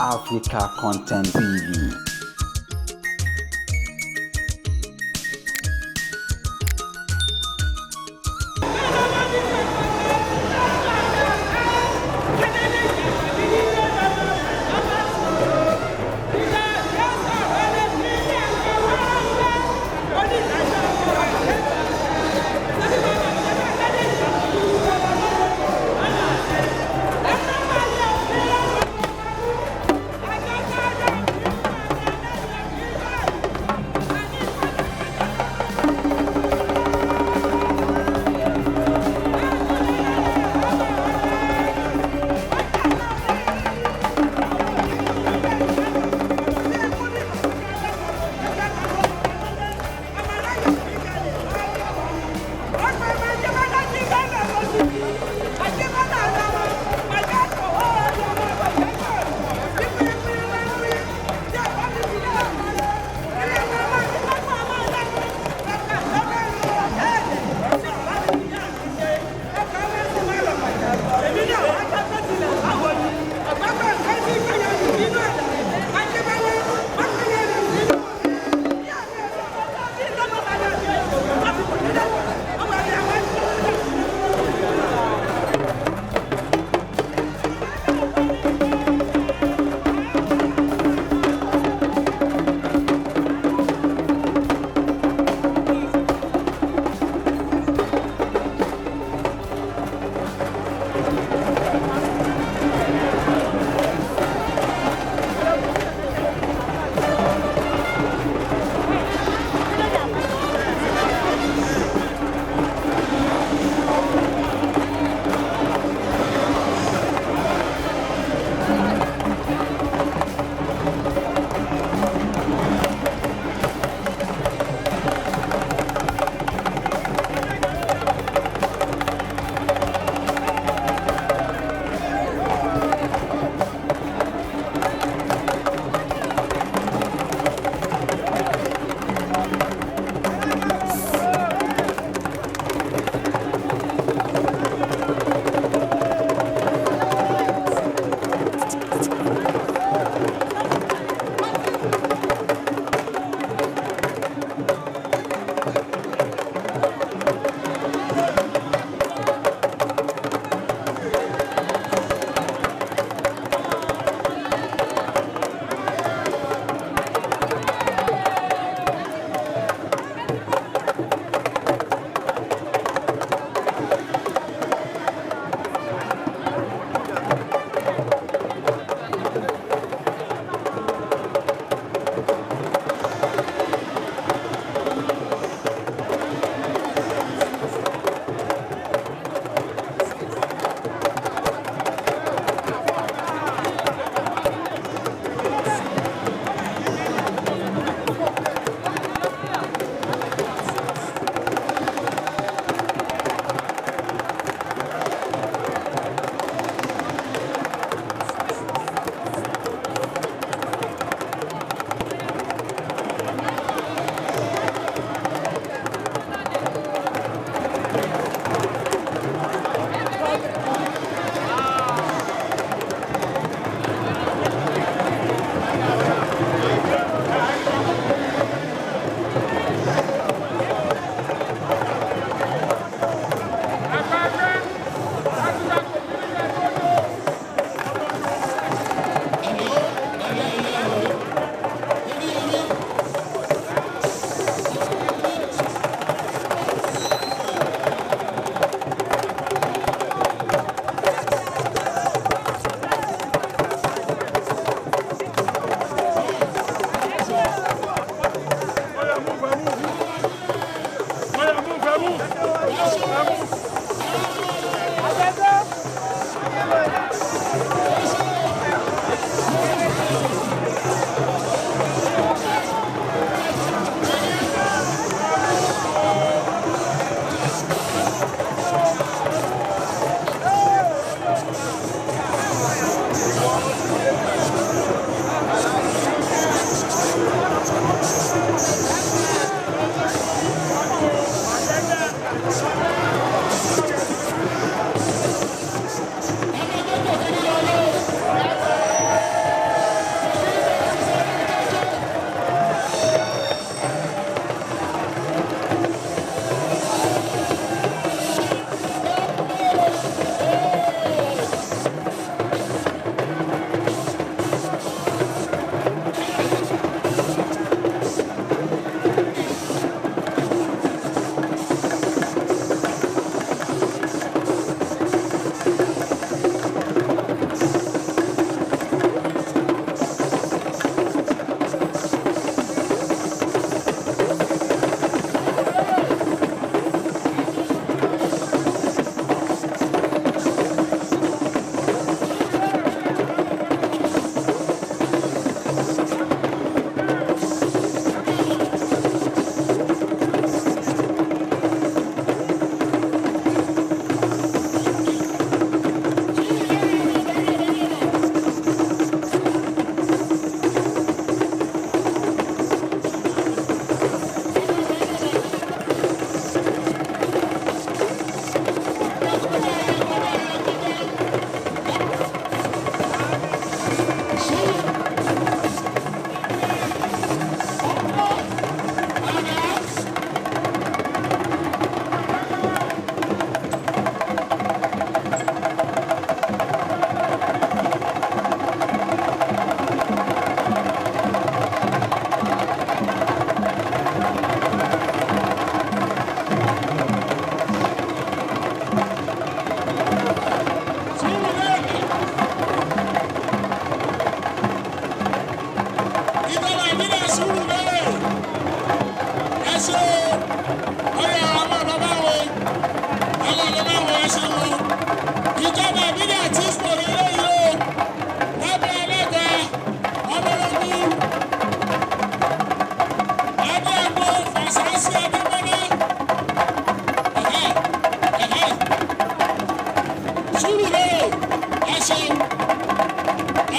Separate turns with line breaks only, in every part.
Africa Content TV.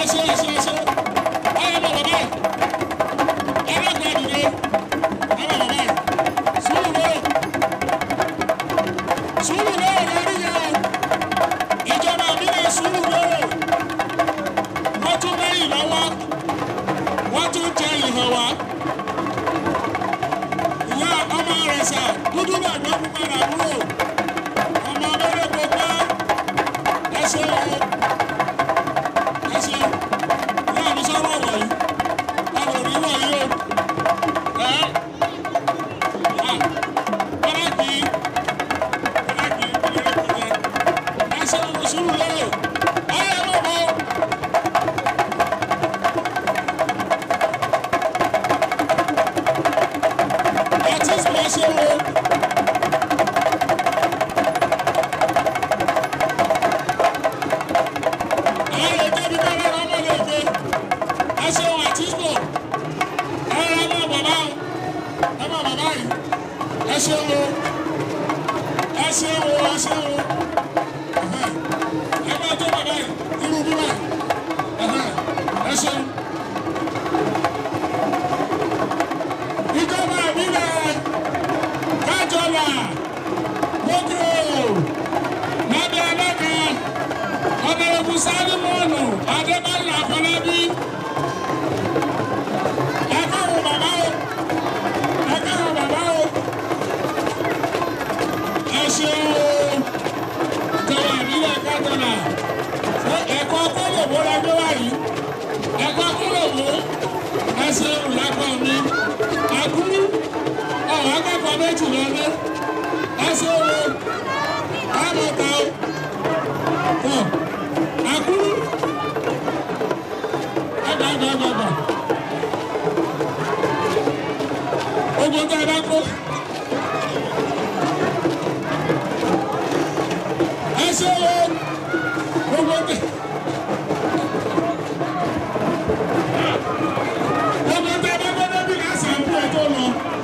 Ẹ ṣe ẹ ṣe ẹ ṣe. Ẹ bọ̀ bàbá yìí. Ẹ bá gba dìde. Ẹ bọ̀ bàbá yìí. Sùúrù lérò. Sùúrù lérò lórí yẹn o. Ìjọba ìbílẹ̀ sùúrù lérò. Wọ́n tún lẹ́yìn lọ́wọ́. Wọ́n tún jẹ ìhàn wá. Ìyá ọmọ rẹ̀ sà dúdú bàgbọ́ pupa làbúrò. Ọmọ abẹ́rẹ́ gbogbo ẹ ṣe o. Ẹ ṣe ìyá mi sọ́wọ́ wọ̀nyí. Àwọn òbí wọ̀nyí o. Ẹ ìyá bọ́lá kì í bọ́lá kì í bọ́lá kì í ẹ ṣe o sùúrù lérò. Ọyẹ mọ̀ bọ́. Artist ẹ ṣe o. Àwọn ètò ìdílé ọmọ lè gbé. Ẹ ṣeun àtìsọ. Ẹ rẹ mọ bàbá o. Ẹ mọ bàbá yìí. Ẹ ṣeun o. Ẹ ṣeun o. Ẹ ṣeun o. Ẹ máa tó bàbá yìí. Irú bí báyìí. Ẹ ṣeun. Ìjọba ìbílẹ̀ Kájọlà Gbogbo lábẹ́ alága Ọ̀nàrẹ́bù Sálímọ́ọ̀nù Adébáyọ̀ Àfọlábí. Ẹ káwọn bàbá o. Ẹ káwọn bàbá o. Ẹ ṣeun o. Ìjọba ìbílẹ̀ Kájọlà. Ṣé ẹ̀kọ́ kólòbó la gbé wá yìí? Ẹ̀kọ́ kólòbó. Ẹ ṣeun ìyàpọ̀ mi. Àkúrú. Ọ̀rọ̀ akẹ́kọ̀ọ́ méjì lọ́lé. Ẹ ṣeun o. Ẹ mọ̀ ta o. Tọ́ àkúrú. Ẹgbà ẹgbà ẹgbà ẹgbà. Ogun tó ẹ bá kó.